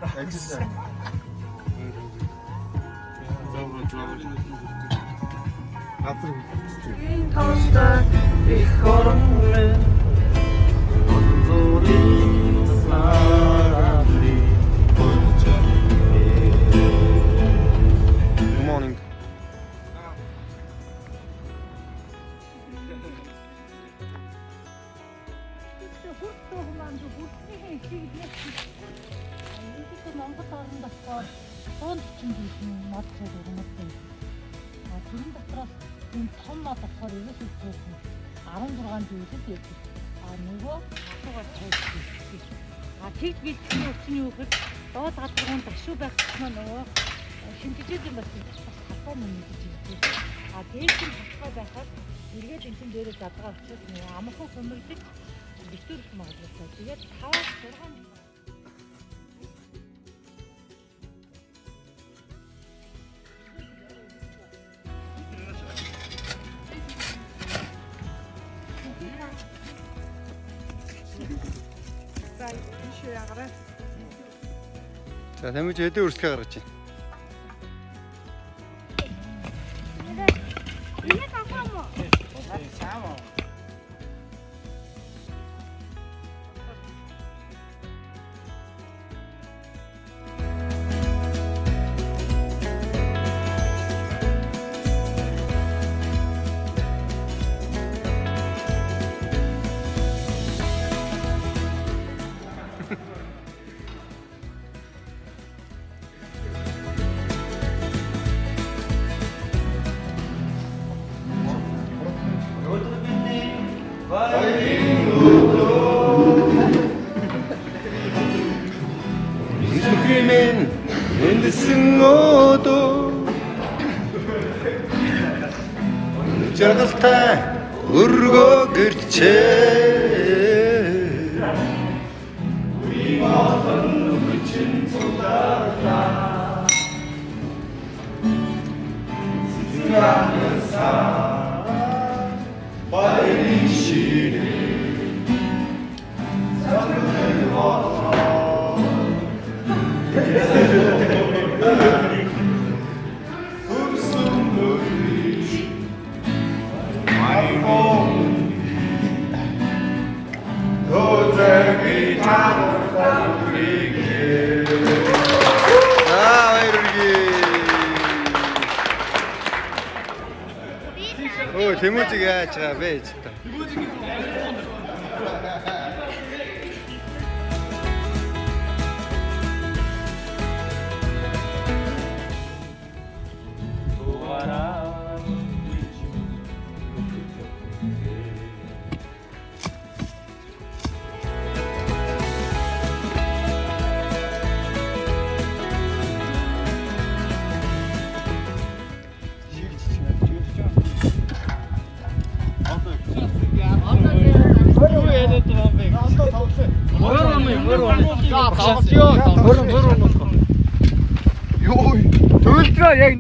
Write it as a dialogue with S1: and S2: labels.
S1: Ажиллаа. Газар хөдөлж.
S2: Тостой их орон минь Онзорын сарали.
S1: Good morning.
S3: Хүрт маань хүртнийхээ ихийг нэг Монгол оронд болохоор 140 жилийн мод цай өрнөсөн. А тэрэн дотроос энэ том мод болохоор ерөөсөө цөөхөн 16 жилд явдаг. А нөгөө асуугаар цай. А тэгж бэлтгэхийн учир нь юу гэхээр доод гадрын дашуу байх тусмаа нөгөө шинжижээд юм бас бас халбаа мөн гэж хэлдэг. А дээд нь хатгаа байхаар эргээд энэ чинь дээрээ задгаа учраас нөгөө амархан хумигдэж битүүрэх магадлалтай. Тэгээд 5 6.
S4: За энэ шиг ягараа.
S1: За, тамиж хэдэн өрсөлгөө гаргаж байна.
S5: Энийг авах юм уу?
S1: Зүрхний минь эндсэн өдөө жаргалтай өргөө гэрчээ. Баярын ширээ. За, баяр хүргэе. Өө, Тэмүүжиг яаж байгаа бэ ч та.
S2: Ёо, төвлөрөө яг.